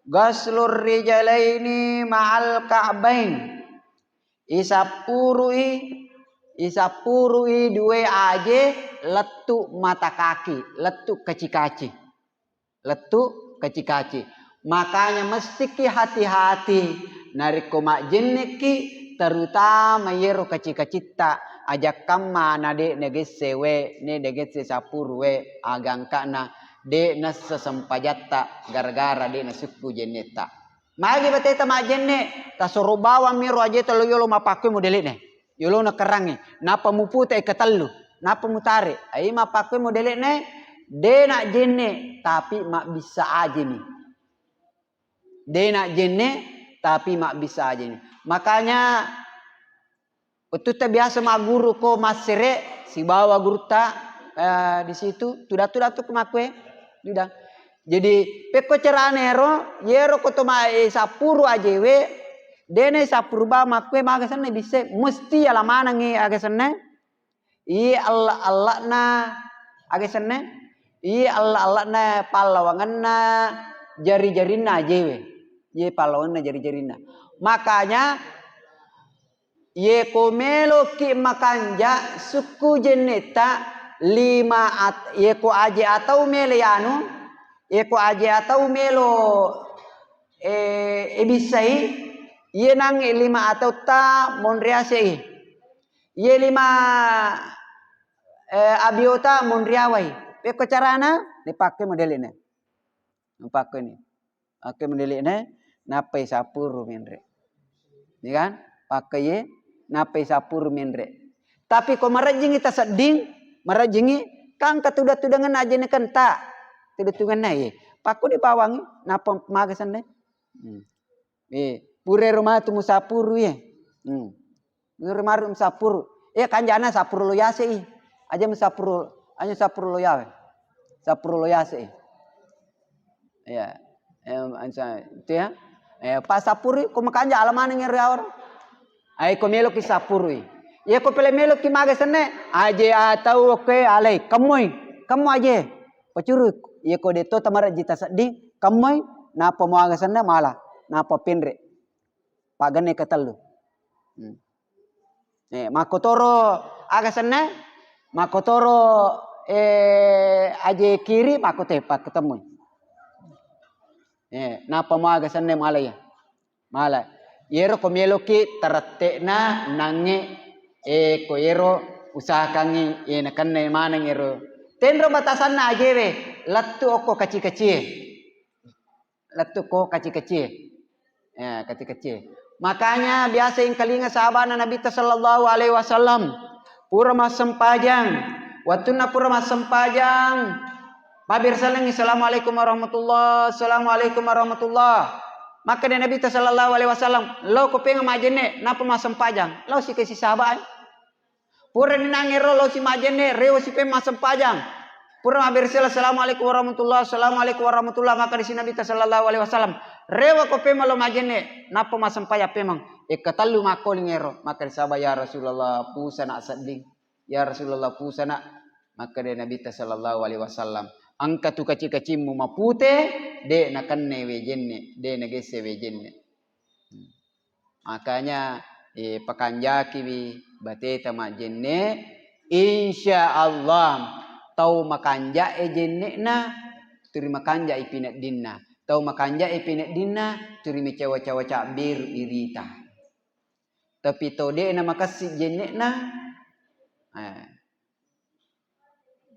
Ghaslur rijalaini ma'al ka'bain. Isappurui, isappurui due aje lettu mata kaki, lettu kaci-kaci. Lettu kaci-kaci. Makanya mestiki hati-hati narekko majjennekki, terutama yero kaci-kacitta, ajakkamma na de nagesse we, ne dagesse sappuru we, agangkana de nassa sempajatta gara-gara de nasukku jennetta. Magi bateta majjenne, tasoro bawang miro ajeta lo yolo mappakkoi modele'ne. Yolona kerangnge. Nappa mupute ketellu. Nappa mutare. Ai mappakkoi modele'ne, de na jenne, tapi mabbissa ajemi. De na jenne, tapi mabbissa ajemi. Makanya, wettutta biasa magguru ko massere sibawa gurutta, eh, di situ, tudang-tudang tu ko makkue, tudang. Jadi, pekko carana ero, yero ko to ma-, eh, sappuru ajewe, dena sappuru ba makkue maga senna bisse, mesti ala manengngi aga senna, iye alla-, alla'na aga senna, iye alla-, alla'na pallawangenna jari-jarinna ajewe, iye pallawangenna jari-jarinna. Makanya, Yeko meloki makanja sukku jennetta lima at-, yeko aje atau mele anu, yeko aje atau melo, eh, ebissai, iye nangnge lima atau ta monriasei. Iye lima, eh, abiota monriawai. Pekko carana, dipakke modele'na. Dipakke ni. Oke, modele'na, nappai sappuru menre. Iya kan? Pakkai ye, nappai sappuru menre. Tapi ko marejjingi tasedding, marejjingi, kan engka tudang-tudangenna ajenekeng ta. Tudang-tudangenna ye. Pakko dibawangi, nappa maga senna. Hmm. Eh, pura ero matu musappuru ye. Hmm. Nurmaru sappuru. Eh, kanjana sappuru lo yase i. Aja musappuru, aja sappuru lo yawe. Sappuru lo yase i. Ya. Eh, ansa, itu ya. Eh, pa sappuru ko makanja ala maneng ero yawar. Ai ko meloki sappuru i. Iya ko pele meloki maga senne, aje atau oke alai. Kemmoi. Kemmo aje. Pacuru. Iya ko detto tamarejji tasedding. Kemmoi. Napa mo aga senne mala. Napa penre. Paganne ketellu. Hmm. Eh, makkotoro aga senna, makkotoro, eh, aje kiri, makkotepa ketemu. Eh, napa mo aga senna mala ya? Mala. Yero ko meloki tarette'na nangnge, eh, ko yero usahakangngi, eh, nakenna maneng yero. Tenro batasanna ajewe, lettu okko kaci-kacie. Lettu ko kaci-kacie. Ya, kaci-kacie. Makanya biasa engkalinga sahabana Nabitta sallallahu alaihi wasallam pura massempajang. Wattunna pura massempajang, mabbiasalengngi, "Assalamualaikum warahmatullah, assalamualaikum warahmatullah." Makkeda Nabitta sallallahu alaihi wasallam, "Lao ko pengeng majenne, nappa massempajang." Lao si ke si sahabat. Purani nangngero lao si majenne, rewe si pemeng massempajang. Pura mabbersela, "Assalamualaikum warahmatullah, assalamualaikum warahmatullah," makkeda si Nabitta sallallahu alaihi wasallam, "Rewe ko pemeng lao majenne, nappa massempajang pemeng." Ekka tellu makkoling ero, makkeda sahabat, "Ya Rasulullah, pusana sedding. Ya Rasulullah, pusana." Makkeda Nabitta sallallahu alaihi wasallam, "Engka tu kaci-kacimmu mapute, de nakenna wejenne, de nagesse wejenne." Makanya, eh, pakanjakiwi bateta majjenne, insya Allah tau makanja'e jenne'na, turi makanja'i pineddinna. Tau makanja'e pineddinna, turi macawa-cawa cabberu irita. Tapi tau de'na makassi jenne'na, eh,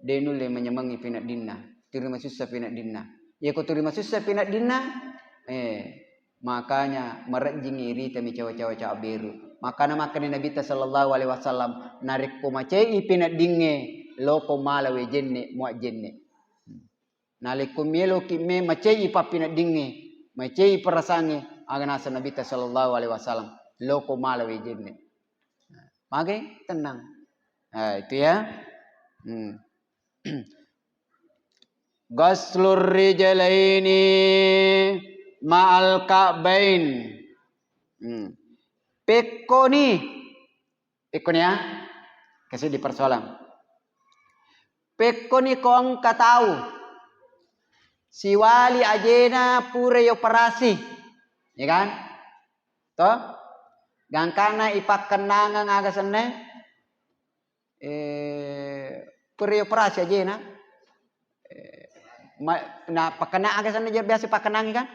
de nulle manyamangngi pineddinna, turi masussa pineddinna. Iya ko turi masussa pineddinna, eh, makanya marejjingngi irita mi cawa-cawa cabberu. Makana makkeda Nabitta sallallahu alaihi wasallam, "Narekko macai pineddingnge, loko mala wejenne, muajjenne." Nalekko meloki me macai pappineddingnge, macai perasangnge, aga naseng Nabitta sallallahu alaihi wasallam, loko mala wejenne. Mage tenang. Nah, itu ya. Hmm. Ghaslur rijlaini ma'al ka'bain. Hmm. Pekkoni. Pekkoni ya. Kasih di persoalan. Pekkoni ko engka tau siwali ajena pura yoperasi. Ya kan? To? Gangkana ipakkennangeng aga senna? Eh, pura yoperasi ajena. Eh, ma-, na pakkena aga senna je biasa pakkenangi kan?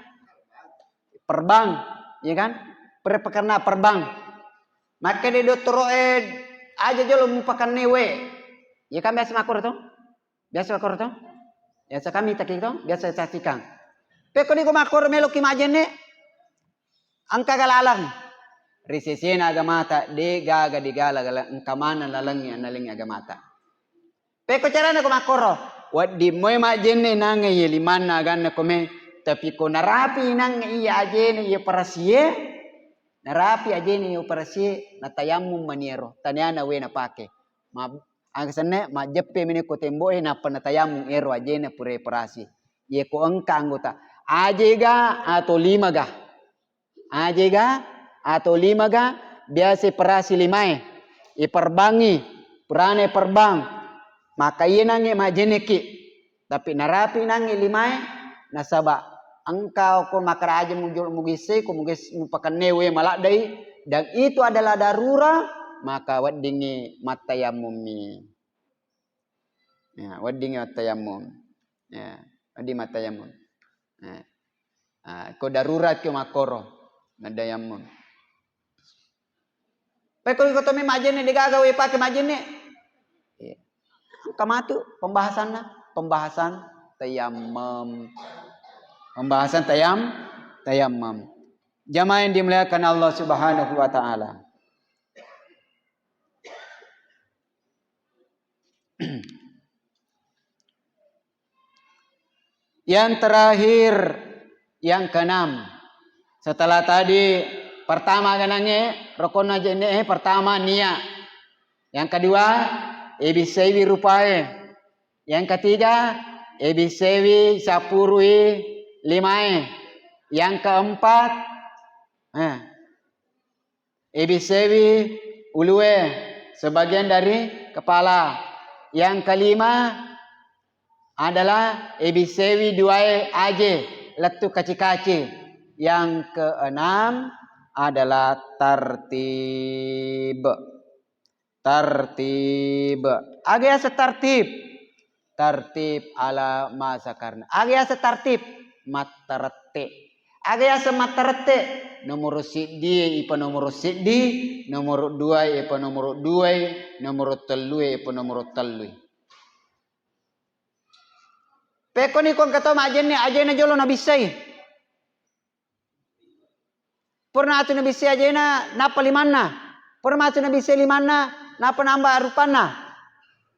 Perbang, ya kan? Pura pakkena perbang. Makkeda dottoro'e, "Aja jolo mupakenne we." Ya kan biasa makkoro to? Biasa makkoro to? Biasa kami taki to? Biasa saksikan. Pekkoni ko makkoro meloki majenne, engka galaleng. Ri sesena agamata, de gaga de gala-gala, engka maneng lalengnge annalengngi agamata. Pekko carana ko makkoro, wedding moi majjenne nangnge iye limanna aganna kome, tapi ko narapi nangnge iya ajene iya operasie, narapi ajene iya operasie, natayammum maniero, taniana we napake. Ma-, aga senna, majjeppe meni ko tembo'e, nappa natayammum ero ajene pura operasi. Iye ko engka anggota, ajega atau limaga? Ajega atau limaga biasa perasi limae, iperbangi, purane perbang, maka iye nangnge majjenneki. Tapi narapi nangnge limae, nasaba engka ko makkeda aja mujolo mugissei, ko mugis-, mupakenne we maladdai, dan itu adalah darurat, maka weddingngi mattayammummi. Ya, weddingngi mattayammum. Ya, wedding mattayammum. Ya. Ah, ko darurat ko makkoro, mattayammum. Pekko iko tommi majjenne, degaga we pake majjenne. Iya. Engka matu pembahasanna, pembahasan tayammum. Pembahasan tayam-, tayammum. Jamaah yang dimuliakan Allah Subhanahu wa Ta'ala. Yang terakhir, yang keenam. Setelah tadi pertama genangnge, rokonna jenne, eh, pertama niat. Yang kedua, ibissaiwi rupae. Yang ketiga, ibissaiwi sapurui limae. Yang keempat, eh, ibissaiwi ulue, sebagian dari kepala. Yang kelima adalah ibissaiwi duae aje, lettu kaci-kaci. Yang keenam adalah tartib. Tartib. Aga yaseng tartib? Tartib ala ma zakarna. Aga yaseng tartib? Mattarette. Aga yaseng mattarette? Nomoro siddi ipa nomoro siddi, nomoro dua ipa nomoro dua, nomoro tellu ipa nomoro tellu. Pekkoni ko engka tau majjenne, ajena jolo nabissai. Pura matu nabissai ajena, nappa limanna. Pura matu nabissai limanna, nappa namba rupanna.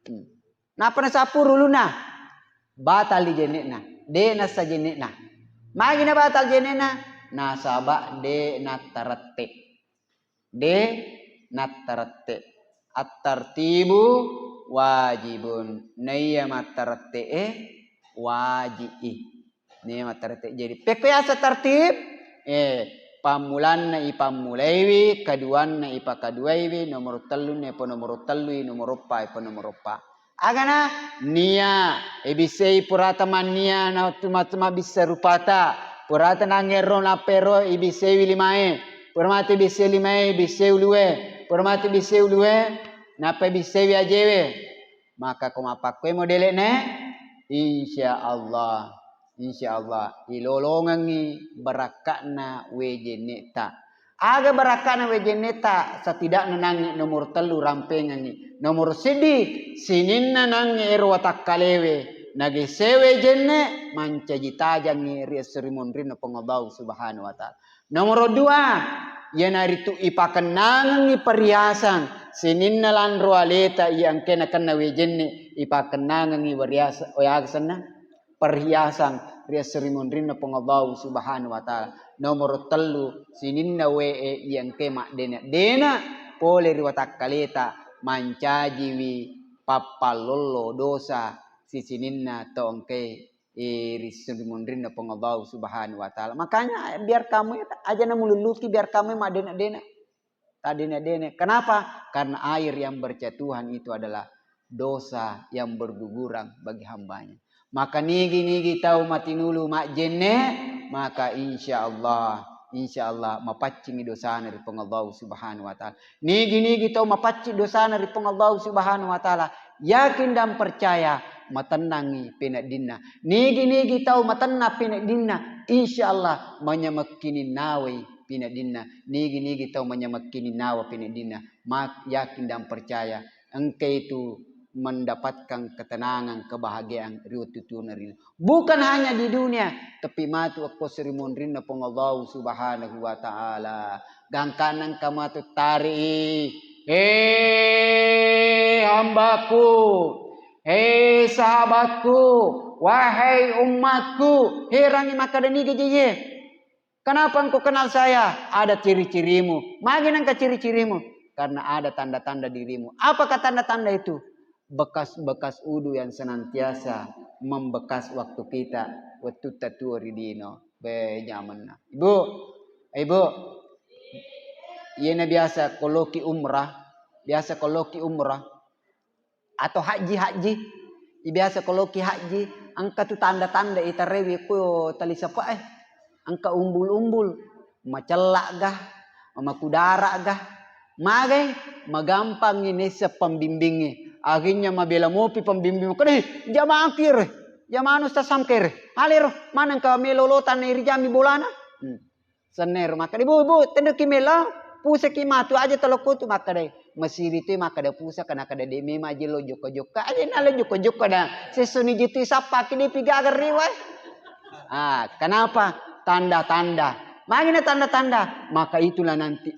Hmm. Nappa nasappuru ulunna. Batal i jenne'na. De' nassa jenne'na. Magi nabatal jenne'na? Nasaba de' nattarette. De' nattarette. At-tartibu wajibun. Naiya mattarette e waji'i. Naiya mattarette. Jadi, pekko yaseng tartib, eh, pammulanna ipammulaiwi, kaduanna ipakaduaiwi, nomoro tellunna ipa nomoro tellui, nomoro eppa ipa nomoro eppa. Agana nia, ibissei purata mannia na tu mat-, mabissa rupata. Purata nangero napero ibissei limae. Pura matu ibissei limae, ibissei ulue. Pura matu ibissei ulue, nappa ibissei ajewe. Maka ko mappakkoe modele'ne, insya Allah, insya Allah, ilolongengngi barakka'na wae jenne'ta. Aga barakka'na wae jenne'ta, setidakna nangnge nomor tellu rampengengngi. Nomor siddi, sininna nangnge ero watakkalewe, nagessewe jenne, mancaji tajangngi ri esso ri monrinna Puang Allahu Subhanahu wa Ta'ala. Nomoro dua, iyanaritu ipakennangengngi perhiasan sininna lanro aleta iya engkae nakenna wae jenne, ipakennangengngi wariasa-, wae aga senna? Perhiasan ri esso ri monrinna Puang Allahu Subhanahu wa Ta'ala. Nomoro tellu, sininna wae iya engkae maddena-dena pole ri watakkaleta, mancajiwi pappallollo dosa sisininna to engkae eh, ri, ri monrinna Puang Allahu Subhanahu wa Ta'ala. Makanya, biar kamu aja namululuki, biar kamu madena-dena. Tadena-dena. Kenapa? Karena air yang berjatuhan itu adalah dosa yang berguguran bagi hambanya. Maka nigi-nigi tau matinulu majjenne, maka insya Allah, insya Allah mapaccingi dosana ri Puang Allahu Subhanahu wa Ta'ala. Nigi-nigi tau mapaccing dosana ri Puang Allahu Subhanahu wa Ta'ala, yakin dan percaya matennangngi peneddinna. Nigi-nigi tau matennang peneddinna, insya Allah manyamekkininnawi peneddinna. Nigi-nigi tau manyamekkininnawa peneddinna, ma-, yakin dan percaya engka itu mendapatkan ketenangan, kebahagiaan ri wettu tuona ri Bukan hanya di dunia, tapi matu akko seri monrinna Puang Allahu Subhanahu wa Ta'ala. Gangkanna engka matu tari'i, "Hei hambaku, hei sahabatku, wahai ummatku," herangi makkeda, "Niga je iye? Kenapa engkau kenal saya?" "Ada ciri-cirimu." "Magi nengka ciri-cirimu?" "Karena ada tanda-tanda dirimu." "Apakah tanda-tanda itu?" "Bekas-bekas udu yang senantiasa membekas waktu kita, wettutta tuo ri lino." Be, nyamenna. Ibu, ibu, iyena biasa koloki umrah, biasa koloki umrah, atau haji-haji, biasa koloki haji, engka tu tanda-tanda itarewi ko tali sepa e, engka umbul-umbul, macellak ga, makudara ga, magai, magampangngi nessa pembimbingnge. Akhirnya mabela mopi pembimbing, "Kede, jamaah kire, jamaah nu sasam kere, alero, maneng ka melo lo tanai ri jami bolana." Hmm. Sennero makkeda, "Bu, bu, tendoki melo, pusaki matu aja tolokku tu," makkeda. Masiri tu makkeda pusaka, nakkeda de memang aja lo jokka-jokka, aja nala jokka-jokka da. Sessoni jitu sappaki de pigaga riwai. Ah, kenapa? Tanda-tanda. Magina tanda-tanda? Maka itulah nanti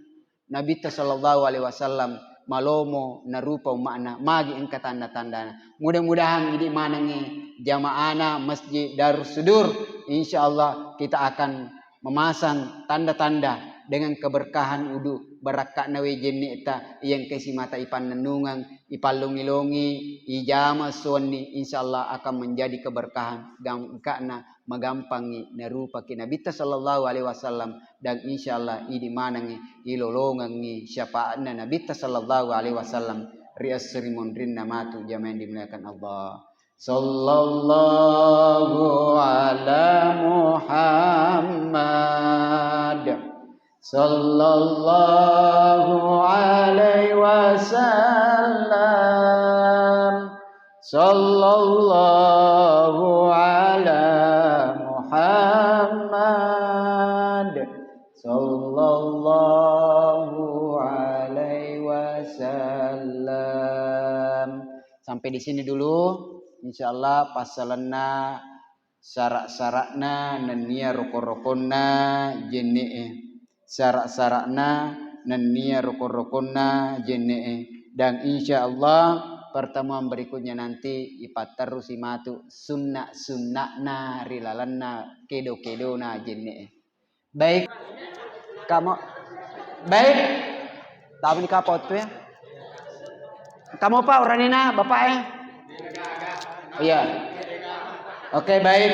Nabitta sallallahu alaihi wasallam malomo narupa umma'na magi engka tanda-tandana. Mudah-mudahan idi manengngi jamaana Masjid Darussudur, insyaallah kita akan memasang tanda-tanda dengan keberkahan udu, barakka'na wae jenne'ta, iya engkae simata ipannennungeng, ipallongi-longi, ijama suwenni, insyaallah akan menjadi keberkahan gangka'na magampangngi narupaki Nabitta sallallahu alaihi wasallam, dan insyaallah idi manengngi ilolongengngi syafaatna Nabitta sallallahu alaihi wasallam ri esso ri monrinna matu jamaah yang dimuliakan Allah. Sallallahu ala Muhammad. Sallallahu alaihi wasallam. Sallallahu ala Muhammad. Sallallahu alaihi wasallam. Sampai di sini dulu. Insyaallah, passalenna sara'-sara'na nennia rokon-rokonna jenne'e. Sara'-sara'na nennia rokon-rokonna jenne'e. Dan insyaallah, pertemuan berikutnya nanti ipatterusi matu sunna'-sunna'na ri lalenna kedo-kedona jenne'e. Baik. Kamu, baik. Tahu ni kapau tu ya. Kamu, Pak, uranina, Bapak, eh? Iya. Oke, baik.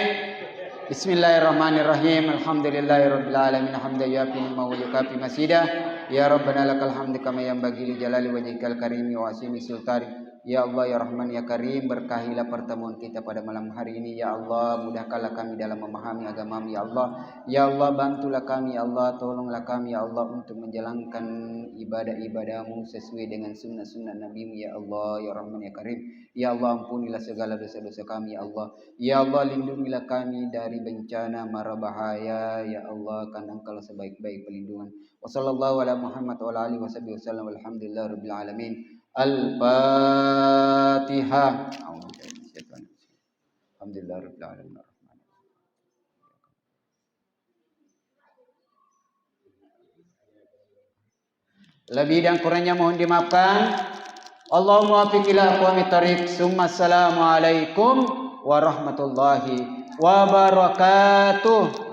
Bismillahirrahmanirrahim. Alhamdulillahirabbil alamin. Hamdan yuwafi ni'mahu wa yukafi mazidah. Ya Rabbana lakal hamdu kama yanbaghi li jalali wajhikal karimi wa azimi sultanik. Ya Allah, ya Rahman, ya Karim, berkahilah pertemuan kita pada malam hari ini. Ya Allah, mudahkanlah kami dalam memahami agamamu, ya Allah. Ya Allah, bantulah kami, ya Allah, tolonglah kami, ya Allah, untuk menjalankan ibadah-ibadahmu sesuai dengan sunnah-sunnah nabimu, ya Allah, ya Rahman, ya Karim. Ya Allah, ampunilah segala dosa-dosa kami, ya Allah. Ya Allah, lindungilah kami dari bencana mara bahaya, ya Allah, karena Engkaulah sebaik-baik pelindungan. Wa sallallahu ala Muhammad wa ala alihi wa sahbihi wasallam. Walhamdulillahi rabbil alamin. Al-Fatihah. A'udzu billahi minasyaitonir rajim. Alhamdulillahi rabbil alamin. Lebih dan kurangnya mohon dimaafkan. Allahumma waffiq ila aqwamit thariq. Summa assalamualaikum warahmatullahi wabarakatuh.